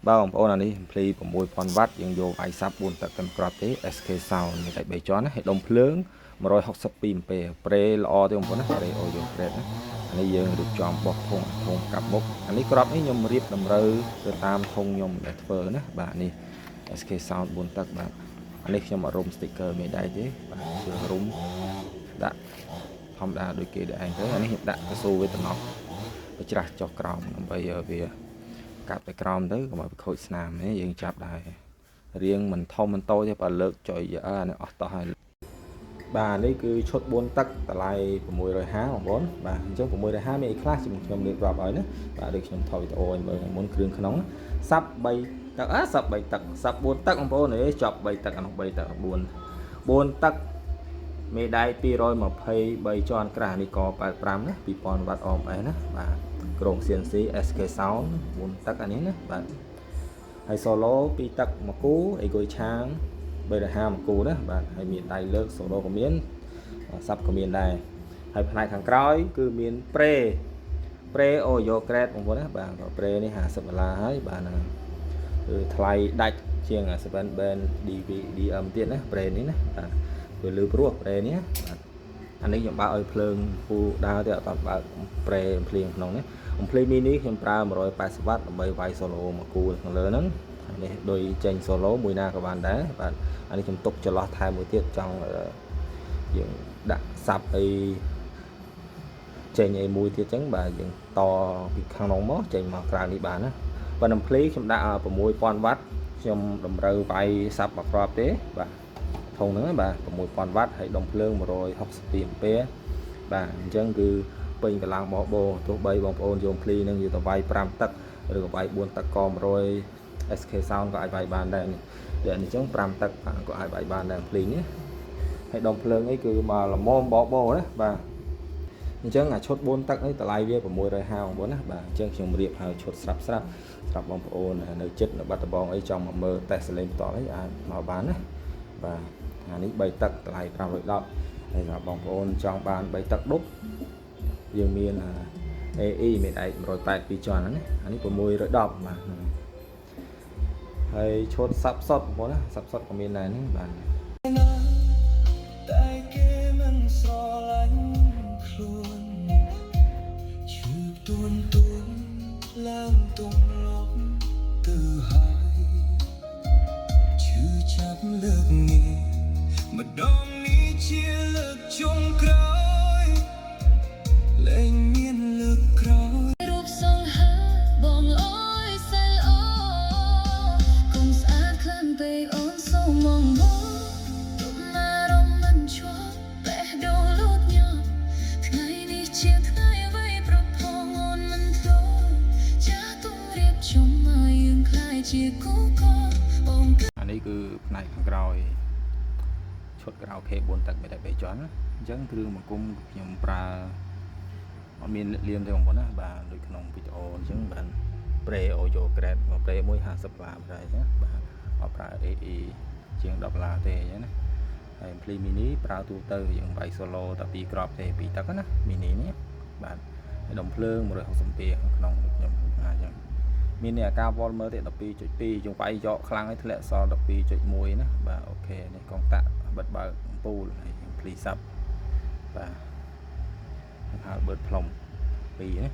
បាទបងប្អូនអានេះភ្លី6000វ៉ាត់យើងយកវាយ sub 4ទឹកតែគ្រាប់ទេ SK Sound មានតែ3ជាន់ណាហើយដុំភ្លើង162អំពែប្រេល្អទេបងប្អូនណាប្រេអូយកក្រេតណាអានេះយើងរៀបចំបោះធុងធុងកាប់មុខអានេះក្របនេះខ្ញុំរៀបតម្រូវទៅតាមធុងខ្ញុំដែលធ្វើណាបាទនេះ SK Sound 4ទឹកបាទអានេះខ្ញុំអត់រុំ sticker មេដៃទេបាទជឿរុំដាក់ធម្មតាដូចគេដែរឯងទៅអានេះខ្ញុំដាក់កស៊ូវាតំណប់បច្រាស់ចុះក្រោមដើម្បីឲ្យវាកាប់ទៅក្រោមទៅកុំឲ្យវាខូចស្នាមនេះយើងចាប់ដែររៀងមិនធំមិនតូចទេបើលើកចុយអើអានេះអស់តោះហើយបាទនេះគឺឈុត4ទឹកតម្លៃ650បងប្អូនបាទអញ្ចឹង650មានអីខ្លះជំខ្ញុំរៀបរាប់ឲ្យណាបាទដូចខ្ញុំថតវីដេអូឲ្យមើលមុនគ្រឿងក្នុង sub 3ទឹកអា sub 3ទឹក sub 4ទឹកបងប្អូនអេចប់3ទឹកអានោះ3ទឹក4 4ទឹកមេដៃ223ជាន់ក្រាស់នេះក៏85ណា2000វ៉ាត់ RMS ណាបាទក្រុង CNC SK Sound 4ទឹកអានេះណាបាទហើយ solo 2ទឹកមួយគូអីគុយឆាង350មួយគូណាបាទហើយមានដៃលើក solo ក៏មាន sub ក៏មានដែរហើយផ្នែកខាងក្រោយគឺមាន pre pre audio grade បងប្អូនណាបាទ pre នេះ50ដុល្លារហើយបាទណាគឺថ្លៃដាច់ជាង7 band DVDM ទៀតណា pre នេះណាបាទវាលឺព្រោះ pre នេះបាទអានេះខ្ញុំបើកឲ្យភ្លើងពូដើរទេអត់បើក pre ភ្លៀងក្នុងនេះអំភ្លីមីនេះខ្ញុំប្រើ180វ៉ាត់ដើម្បីវាយ solo មួយគូខាងលើហ្នឹងហើយនេះដូចចេញ solo មួយណាក៏បានដែរបាទអានេះខ្ញុំទុកចន្លោះថែមមួយទៀតចង់យើងដាក់ sub អីចេញអីមួយទៀតចឹងបាទយើងតពីខាងក្នុងមកចេញមកក្រៅនេះបានណាបើអំភ្លីខ្ញុំដាក់6000វ៉ាត់ខ្ញុំតម្រូវវាយ sub មួយគ្រាប់ទេបាទធុងហ្នឹងបាទ6000វ៉ាត់ហើយដុំភ្លើង162អំពែបាទអញ្ចឹងគឺពេញកម្លាំងបបោទោះបីបងប្អូនយកភ្លីនឹងយកទៅវាយ5ទឹកឬក៏វាយ4ទឹកក100 SK Sound ក៏អាចវាយបានដែរនេះតែអញ្ចឹង5ទឹកក៏អាចវាយបានដែរភ្លីនេះហើយដុំភ្លើងអីគឺមកល្មមបបោណាបាទអញ្ចឹងអាឈុត4ទឹកនេះតម្លៃវា650បងប្អូនណាបាទអញ្ចឹងខ្ញុំរៀបហើយឈុតស្រាប់ស្រាប់ស្រាប់បងប្អូននៅចិត្តនៅបាត់ដំបងអីចង់មកមើលតេស្តសលេងផ្ទាល់អីអាចមកបានណាបាទអានេះ3ទឹកតម្លៃ510ហើយសម្រាប់បងប្អូនចង់បាន3ទឹកដប់យើងមាន AE មានឯក182ជាន់ហ្នឹងណាអានេះ610បាទហ្នឹងហើយឈុត sub សុតបងប្អូនណា sub សុតក៏មានដែរហ្នឹងបាទ ណាតែគេមិនស្រឡាញ់ខ្លួនឈឺទួនទួនឡើងទុំលប់ទៅហើយឈឺចាប់លើកនេះម្ដងនេះជាលើកចុងក្រោយលែងមានលើកក្រោយ រូបសង្ហាបងអើយសែលអូគុំស្អាតខ្លាំងពេកអូនសូមមកមកទុំអារម្មណ៍មិនជាប់បេះដូងលូតញាប់ថ្ងៃនេះជាថ្ងៃអ្វីប្រផងអូនមិនធ្លាប់ចាស់ទុំរៀបចំមកយើងខ្លាយជាគូកបងគឺ អានេះគឺផ្នែកខាងក្រោយឈុតក្រៅ K 4ទឹកមិនតែ3ជាន់ណាអញ្ចឹងគ្រឿងបង្គុំខ្ញុំប្រើអត់មានលៀមទេបងប្អូនណាបាទដូចក្នុងវីដេអូអញ្ចឹងបាទ Pre Audio Grade មក Pre មួយ50ដុល្លារបាទអញ្ចឹងបាទអត់ប្រើ AE ជាង10ដុល្លារទេអញ្ចឹងណាហើយ Ampli Mini ប្រើទូទៅយើងវាយ solo តែ2គ្រាប់ទេ2ទឹកណា Mini នេះបាទហើយដុំភ្លើង162ខាងក្នុងដូចខ្ញុំថាអញ្ចឹងមាននេះអាការវល់មើលទៀត12.2យើងវាយយកខ្លាំងឲ្យធ្លាក់សល់12.1ណាបាទ OK នេះកងតាក់បិទបើកអំពូលហើយភ្លី sub បាទហើយបឺតផ្លុំ2ណា